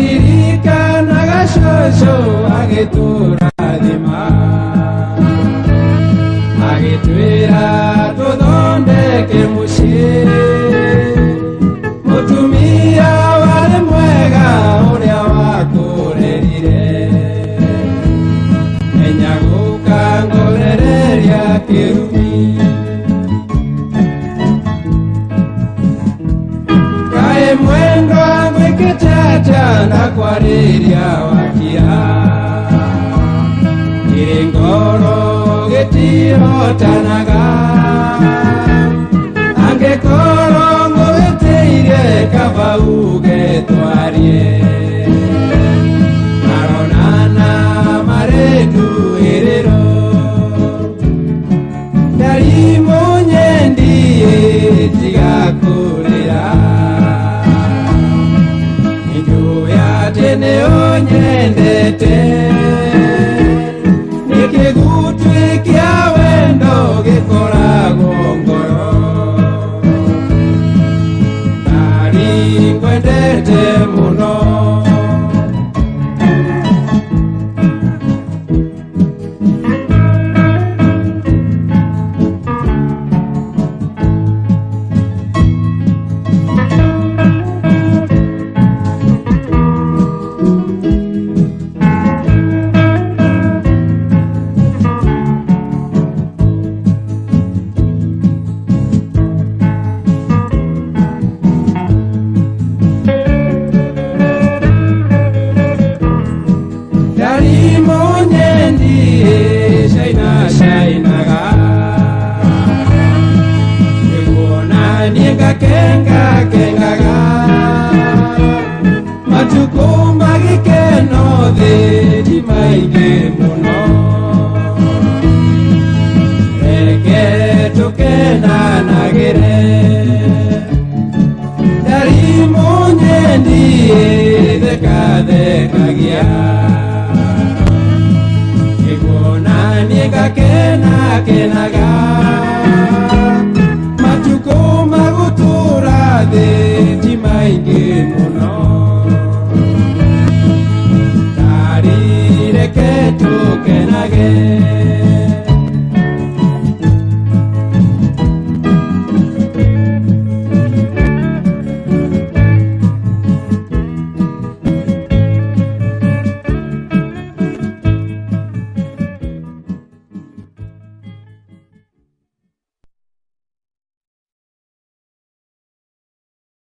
Ndirikanaga cũcũ agĩtũrathima, agĩtwĩra tũthondeke mũciĩ. Mũtumia warĩ mwega ũrĩa wakũrerire, menya gũka ngorereria kĩrumi. Kaĩ mwendwa Acha ndakwarĩria wakira Kĩrĩ ngoro gĩtihotanaga Angĩkorwo ngũhĩtĩirie kaba uge twarie Maronana marĩ nduĩrĩro Ndarimũ nyendi tiga kũrĩra Nĩnjũĩ atĩ nĩ ũnyendete Nĩ kĩgutwĩ kĩa wendo gĩkoragwo ngoro Ndari ngwendete mũno. Ndarimũ nyendi caina cainaga Nĩguo naniĩ ngakenga kengaga Matukũ ma gĩkeno thĩ ti maingĩ mũno Reke tũkenanagĩre Ndarimũ nyendi thekathekagia Nĩguo naniĩ ngakena kenaga Matukũ ma gũtũũra thĩ ti maingĩ mũno Ndari reke tũkenage.